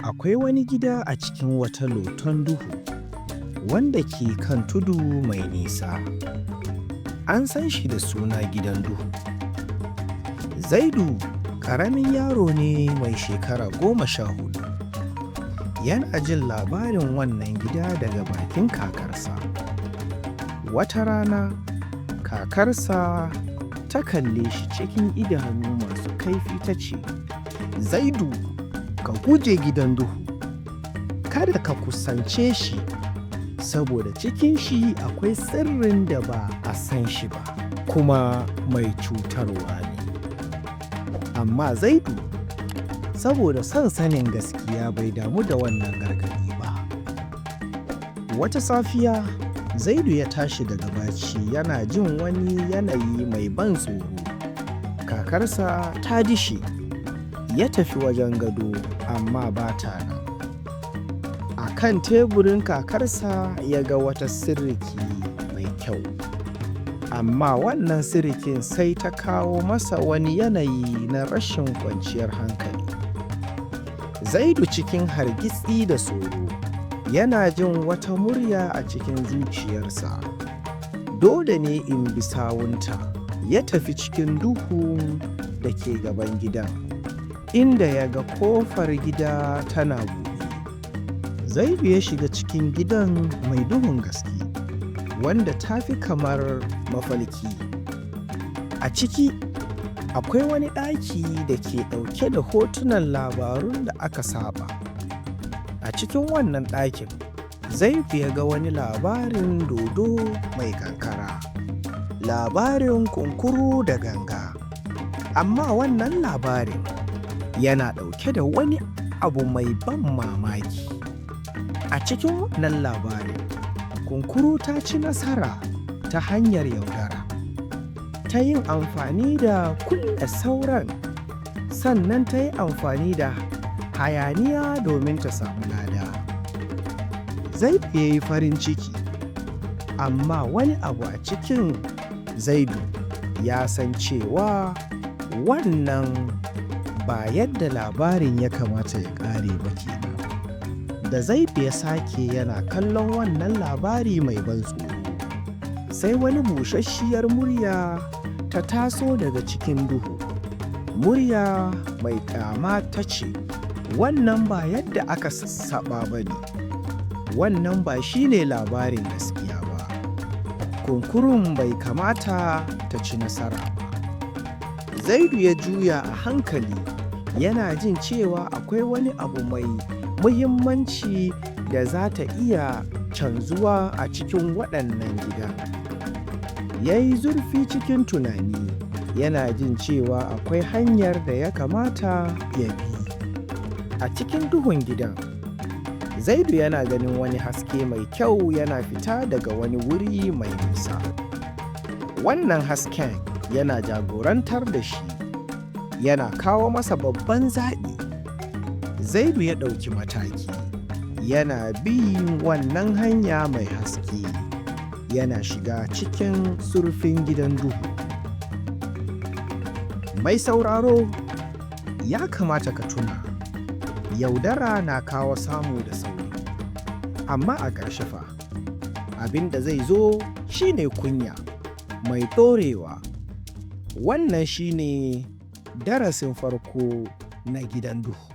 Akwai wani gida a cikin wata loton duhu wanda ke kan tudu mai nisa. An san shi da suna gidan duhu. Zaidu ƙaramin yaro ne mai shekara 14. Yana jin labarin wannan gida daga bakin kakarsa. Wata rana, kakarsa ta kalle shi cikin idanu masu kaifi ta ce, "Zaidu, ka guje gidan duhu. Kada ka kusance shi, saboda cikin shi akwai sirrin da ba a san shi ba, kuma mai cutarwa ne." Amma Zaidu, saboda son sanin gaskiya, bai damu da wannan gargaɗi ba. Wata safiya, Zaidu ya tashi daga barci yana jin wani yanayi mai ban tsoro. Kakarsa ta dishe, ya tafi wajen gado amma ba ta nan. A kan teburin kakarsa ya ga wata siriki mai kyau. Amma wannan sirikin sai ta kawo masa wani yanayi na rashin kwanciyar hankali. Zaidu cikin hargitsi da tsoro, yana jin wata murya a cikin zuciyarsa. "Dole ne in bi sawunta." Ya tafi cikin duhun da ke gaban gidan, inda ya ga kofar gida tana buɗe. Zaidu ya shiga cikin gidan mai duhun gaske, wanda ta fi kamar mafalki. A ciki, akwai wani ɗaki da ke ɗauke da hotunan labarun da aka saba. A cikin wannan ɗakin, Zaidu ya ga wani labarin dodo mai kankara, labarin kunkuru da ganga. Amma wannan labarin yana ɗauke da wani abu mai ban mamaki. A cikin wannan labarin, kunkuru ta ci nasara ta hanyar yaudara, ta yin amfani da kulle sauran, sannan ta yi amfani da hayaniya domin ta samu lada. Zaidu ya yi farin ciki, amma wani abu a cikin Zaidu ya san cewa wannan ba yadda labarin ya kamata ya ƙare ba kenan. Da Zaidu ya sake yana kallon wannan labari mai ban tsoro, sai wani busasshiyar murya ta taso daga cikin duhu. Murya mai ƙyama ta ce, "Wannan ba yadda aka sassaɓa ba ne. Wannan ba shi ne labarin gaskiya ba. Kunkurun bai kamata ta ci nasara ba." Zaidu ya juya a hankali, yana jin cewa akwai wani abu mai muhimmanci da za ta iya canzuwa a cikin waɗannan gidan. Ya yi zurfi cikin tunani, yana jin cewa akwai hanyar da ya kamata ya bi. A cikin duhun gidan, Zaidu yana ganin wani haske mai kyau yana fita daga wani wuri mai nisa. Wannan hasken yana jagorantar da shi, yana kawo masa babban zaɓi. Zaidu ya ɗauki mataki, yana bin wannan hanya mai haske, yana shiga cikin zurfin gidan duhu. Mai sauraro, ya kamata ka tuna, yaudara na kawo samu da sauri, amma a ƙarshe fa, abin da zai zo shine kunya mai ɗorewa. Wannan shine darasin farko na gidan duhu.